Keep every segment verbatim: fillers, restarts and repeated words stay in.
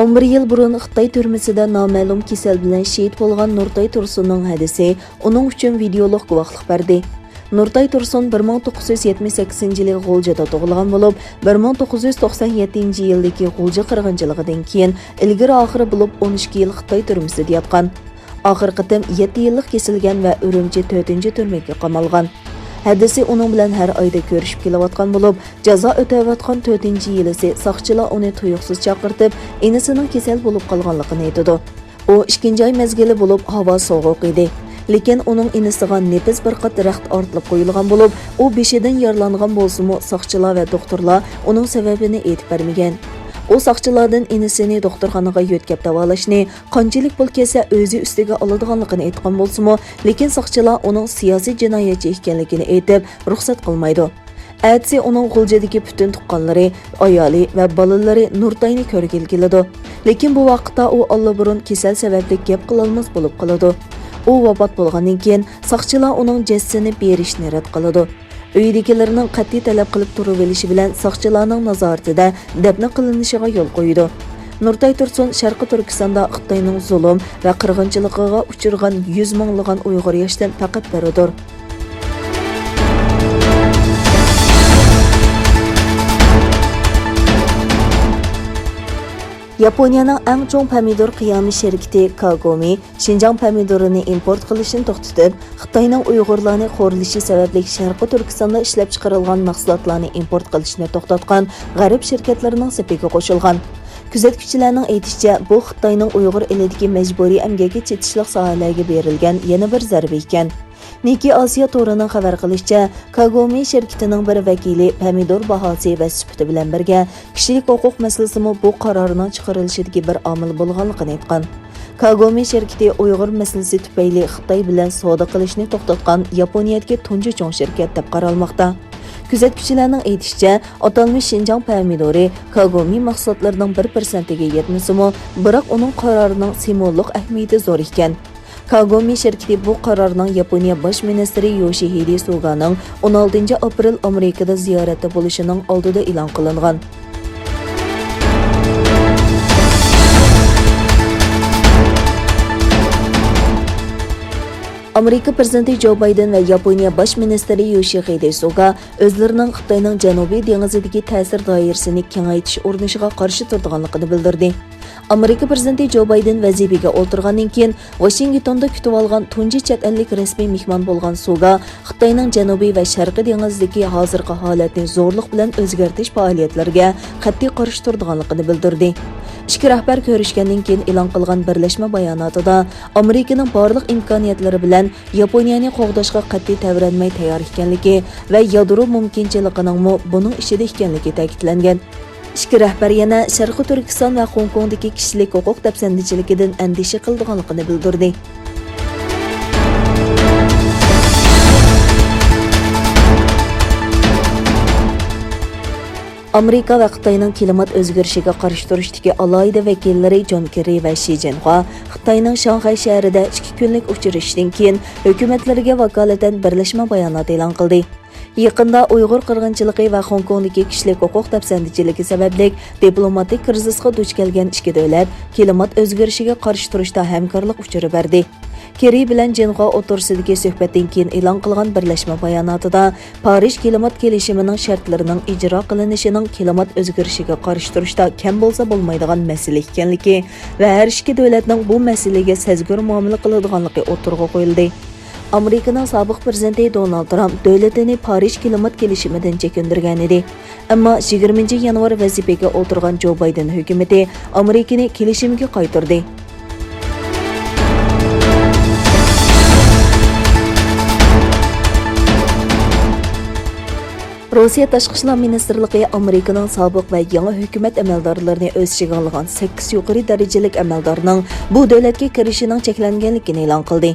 ئون بىر يىل بۇرۇن خىتاي تۈرمىسىدە نامەلۇم كېسەل بىلەن شېھىت بولغان نۇرتاي تۇرسۇننىڭ ھەدىسى ئۇنىڭ ئۈچۈن ۋىدېئولۇق گۇۋاھلىق بەردى. نۇرتاي تۇرسۇن بىر مىڭ توققۇز يۈز يەتمىش سەككىزىنچى يىلى غۇلجىدا تۇغۇلغان بولۇپ، بىر مىڭ توققۇز يۈز توقسان يەتتىنچى يىلدىكى غۇلجا قىرغىنچىلىقىدىن كېيىن ئىلگىرى ئاخىرى بولۇپ ئون ئىككى يىل خىتاي تۈرمىسىدە ياتقان. ئاخىرقى قېتىم يەتتە يىللىق كېسىلگەن ۋە ئۈرۈمچى تۆتىنچى تۈرمىگە قامالغان. ھەدىسى ئۇنىڭ بىلەن ھەر ئايدا كۆرۈشۈپ كېلىۋاتقان بولۇپ، جازا ئۆتەۋاتقان تۆتىنچى يىلىسى ساقچىلار ئۇنى تۇيۇقسىز چاقىرتىپ، ئىنىسىنىڭ كېسەل بولۇپ قالغانلىقىنى ئېيتىدۇ. ئۇ ئىككىنچى ئاي مەزگىلى بولۇپ، ھاۋا سوغۇق ئىدى. لېكىن ئۇنىڭ ئىنىسىغا نېپىز بىر قات رەخت ئارتىلىپ قويۇلغان بولۇپ، ئۇ بېشىدىن يارىلانغان بولسىمۇ، ساقچىلار ۋە دوختۇرلار ئۇنىڭ سەۋەبىنى ئېيتىپ بەرمىگەن. ئۇ ساقچىلاردىن ئىنىسىنى دوختۇرخانىغا يۆتكەپ داۋالاشنى، قانچىلىك پۇل كەتسە ئۆزى ئۈستىگە ئالىدىغانلىقىنى ئېيتقان بولسىمۇ، لېكىن ساقچىلار ئۇنىڭ سىياسىي جىنايەتچى ئىكەنلىكىنى ئېيتىپ، رۇخسەت قىلمايدۇ. ئەتىسى ئۇنىڭ غۇلجىدىكى پۈتۈن تۇغقانلىرى، ئايالى ۋە بالىلىرى نۇرتاينى كۆرگىلى كېلىدۇ. لېكىن بۇ ۋاقىتتا ئۇ ئاللىبۇرۇن كېسەل سەۋەبلىك گەپ قىلالماس بولۇپ قالىدۇ. ئۇ ۋاپات بولغاندىن كېيىن، ساقچىلار ئۇنىڭ جەسىتىنى بېرىشنى رەت قىلىدۇ. ئۆيىدىكىلىرىنىڭ قەتئىي تەلەپ قىلىپ تۇرۇۋېلىشى بىلەن ساقچىلارنىڭ نازارىتىدە دەپنە قىلىنىشىغا يول قويىدۇ. نۇرتاي تۇرسۇن شەرقىي تۈركىستاندا خىتاينىڭ زۇلۇم ۋە قىرغىنچىلىقىغا ئۇچرىغان يۈز مىڭلىغان ئۇيغۇر ياشتىن پەقەت بىرىدۇر. ياپونىيەنىڭ ئەڭ چوڭ پەمىدۇر قىيامى شىركىتى كاگومى شىنجاڭ پەمىدۇرىنى ئىمپورت قىلىشنى توختىتىپ، خىتاينىڭ ئۇيغۇرلارنى خورلىشى سەۋەبلىك شەرقىي تۈركىستاندا ئىشلەپچىقىرىلغان مەھسۇلاتلارنى ئىمپورت قىلىشنى توختاتقان غەرب شىركەتلىرىنىڭ سېپىگە قوشۇلغان. كۆزەتكۈچىلەرنىڭ ئېيتىشىچە، بۇ خىتاينىڭ ئۇيغۇر ئېلىدىكى مەجبۇرىي ئەمگەككە چېتىشلىق ساھەلەرگە بېرىلگەن يەنە بىر زەربە ئىكەن. نىككېي ئاسىيا تورىنىڭ خەۋەر قىلىشىچە، كاگومى شىركىتىنىڭ بىر ۋەكىلى پەمىدۇر باھاسى ۋە سۈپىتى بىلەن بىرگە، كىشىلىك ھوقۇق مەسىلىسىمۇ بۇ قارارنىڭ چىقىرىلىشىدىكى بىر ئامىل بولغانلىقىنى ئېيتقان. كاگومى شىركىتى ئۇيغۇر مەسىلىسى تۈپەيلى خىتاي بىلەن سودا قىلىشنى توختاتقان ياپونىيەدىكى تۇنجى چوڭ شىركەت دەپ قارالماقتا. كۆزەتكۈچىلەرنىڭ ئېيتىشىچە، ئاتالمىش شىنجاڭ پەمىدورى كاگومى مەھسۇلاتلىرىنىڭ بىر پىرسەنتىگە يەتمىسىمۇ، بىراق ئۇنىڭ قارارىنىڭ سىمۋوللۇق ئەھمىيىتى زور ئىكەن. كاگومى شىركىتى بۇ قارارنىڭ ياپونىيە باش مىنىستىرى يوشىھىدې سۇگانىڭ ئون ئالتىنچى ئاپرېل ئامېرىكىدا زىيارەتتە بولۇشىنىڭ ئالدىدا ئېلان قىلىنغان. ئامېرىكا پىرېزىدېنتى جو بايدېن ۋە ياپونىيە باش مىنىستىرى يوشىھىدې سۇگا ئۆزلىرىنىڭ خىتاينىڭ جەنۇبىي دېڭىزىدىكى تەسىر دائىرىسىنى كېڭەيتىش ئۇرۇنۇشىغا قارشى تۇرىدىغانلىقىنى بىلدۈردى. ئامېرىكا پىرېزىدېنتى جو بايدېن ۋەزىپىگە ئولتۇرغاندىن كېيىن، ۋاشىنگتوندا كۈتۈۋالغان تۇنجى چەت ئەللىك رەسمىي مېھمان بولغان سۇگا خىتاينىڭ جەنۇبىي ۋە شەرقىي دېڭىزدىكى ھازىرقى ھالەتنى زورلۇق بىلەن ئۆزگەرتىش پائالىيەتلىرىگە قەتئىي قارشى تۇرىدىغانلىقىنى بىلدۈردى. ئىككى رەھبەر كۆرۈشكەندىن كېيىن ئېلان قىلغان بىرلەشمە باياناتىدا، ئامېرىكىنىڭ بارلىق ئىمكانىيەتلىرى بىلەن ياپونىيەنى قوغداشقا قەتئىي تەۋرەنمەي تەييار ئىكەنلىكى ۋە يادرو مۇمكىنچىلىقىنىڭمۇ بۇنىڭ ئىچىدە ئىكەنلىكى تەكىتلەنگەن. ئىككى رەھبەر يەنە شەرقىي تۈركىستان ۋە خوڭكوڭدىكى كىشىلىك ھوقۇق دەپسەندىچىلىكىدىن ئەندىشە قىلىدىغانلىقىنى بىلدۈردى. ئامېرىكا ۋە خىتاينىڭ كىلىمات ئۆزگىرىشىگە قارشى تۇرۇشتىكى ئالاھىدە ۋەكىللىرى جون كېررى ۋە شى جىنخۇا خىتاينىڭ شاڭخەي شەھىرىدە ئىككى كۈنلۈك ئۇچرىشىشتىن كېيىن، ھۆكۈمەتلىرىگە ۋاكالىتەن بىرلەشمە بايانات ئېلان قىلدى. يېقىندا ئۇيغۇر قىرغىنچىلىقى ۋە خوڭكوڭدىكى كىشىلىك ھوقۇق دەپسەندىچىلىكى سەۋەبلىك دىپلوماتىك كىرىزىسقا دۇچ كەلگەن ئىككى دۆلەت كىلىمات ئۆزگىرىشىگە قارشى تۇرۇشتا ھەمكارلىق ئۇچۇرى بەردى. كېررى بىلەن جىنخۇا ئوتتۇرىسىدىكى سۆھبەتتىن كېيىن ئېلان قىلغان بىرلەشمە باياناتىدا، پارىژ كىلىمات كېلىشىمىنىڭ شەرتلىرىنىڭ ئىجرا قىلىنىشىنىڭ كىلىمات ئۆزگىرىشىگە قارشى تۇرۇشتا كەم بولسا بولمايدىغان مەسىلە ئىكەنلىكى ۋە ھەر ئىككى دۆلەتنىڭ بۇ مەسىلىگە سەزگۈر مۇئامىلە قىلىدىغانلىقى ئوتتۇرىغا قويۇلدى. ئامېرىكىنىڭ سابىق پىرېزىدېنتى دونالد ترامپ دۆلىتىنى پارىژ كىلىمات كېلىشىمىدىن چېكىندۈرگەن ئىدى. ئەمما يىگىرمىنچى يانۋار ۋەزىپىگە ئولتۇرغان جو بايدېن ھۆكۈمىتى ئامېرىكىنى كېلىشىمگە قايتۇردى. روسىيە تاشقى ئىشلار مىنىستىرلىقى ئامېرىكىنىڭ سابىق ۋە يېڭى ھۆكۈمەت ئەمەلدارلىرىنى ئۆز ئىچىگە ئالغان سەككىز يۇقىرى دەرىجىلىك ئەمەلدارنىڭ بۇ دۆلەتكە كىرىشىنىڭ چەكلەنگەنلىكىنى ئېلان قىلدى.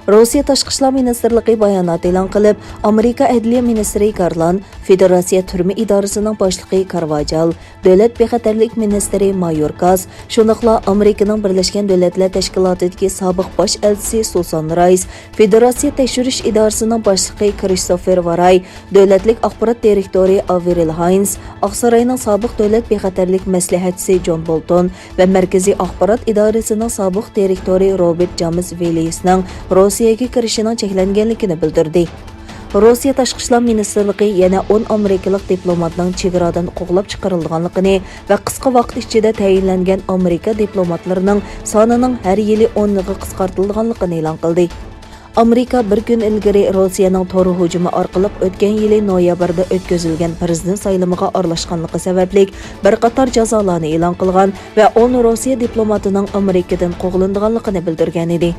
روسىيە تاشقى ئىشلار مىنىستىرلىقى بايانات ئېلان قىلىپ، ئامېرىكا ئەدلىيە مىنىستىرى گارلاند، فېدېراتسىيە تۈرمە ئىدارىسىنىڭ باشلىقى كارۋاجال، دۆلەت بىخەتەرلىك مىنىستىرى مايوركاس، شۇنداقلا ئامېرىكىنىڭ بىرلەشكەن دۆلەتلەر تەشكىلاتىدىكى سابىق باش ئەلچىسى سۇسان رايس، فېدېراتسىيە تەكشۈرۈش ئىدارىسىنىڭ باشلىقى كرىستوفېر ۋاراي، دۆلەتلىك ئاخبارات دىرېكتورى ئاۋېرىل ھاينس، ئاقساراينىڭ سابىق دۆلەت بىخەتەرلىك مەسلىھەتچىسى جون بولتون، ۋە مەركىزىي ئاخبارات ئىدارىسىنىڭ سابىق دىرېكتورى روبېرت جامېس ۋېليېسنىڭ روسىيەگە كىرىشىنىڭ چەكلەنگەنلىكىنى بىلدۈردى. روسىيە تاشقى ئىشلار مىنىستىرلىقى يەنە ئون ئامېرىكىلىق دىپلوماتنىڭ چېگرادىن قوغلاپ چىقىرىلىدىغانلىقىنى ۋە قىسقا ۋاقىت ئىچىدە تەيىنلەنگەن ئامېرىكا دىپلوماتلىرىنىڭ سانىنىڭ ھەر يىلى ئونغا قىسقارتىلىدىغانلىقىنى ئېلان قىلدى. ئامېرىكا بىر كۈن ئىلگىرى روسىيەنىڭ تور ھۇجۇمى ئارقىلىق ئۆتكەن يىلى نويابىردا ئۆتكۈزۈلگەن پىرېزىدېنت سايلىمىغا ئارىلاشقانلىقى سەۋەبلىك بىر قاتار جازالارنى ئېلان قىلغان ۋە ئون روسىيە دىپلوماتىنىڭ ئامېرىكىدىن قوغلىنىدىغانلىقىنى بىلدۈرگەنىدى.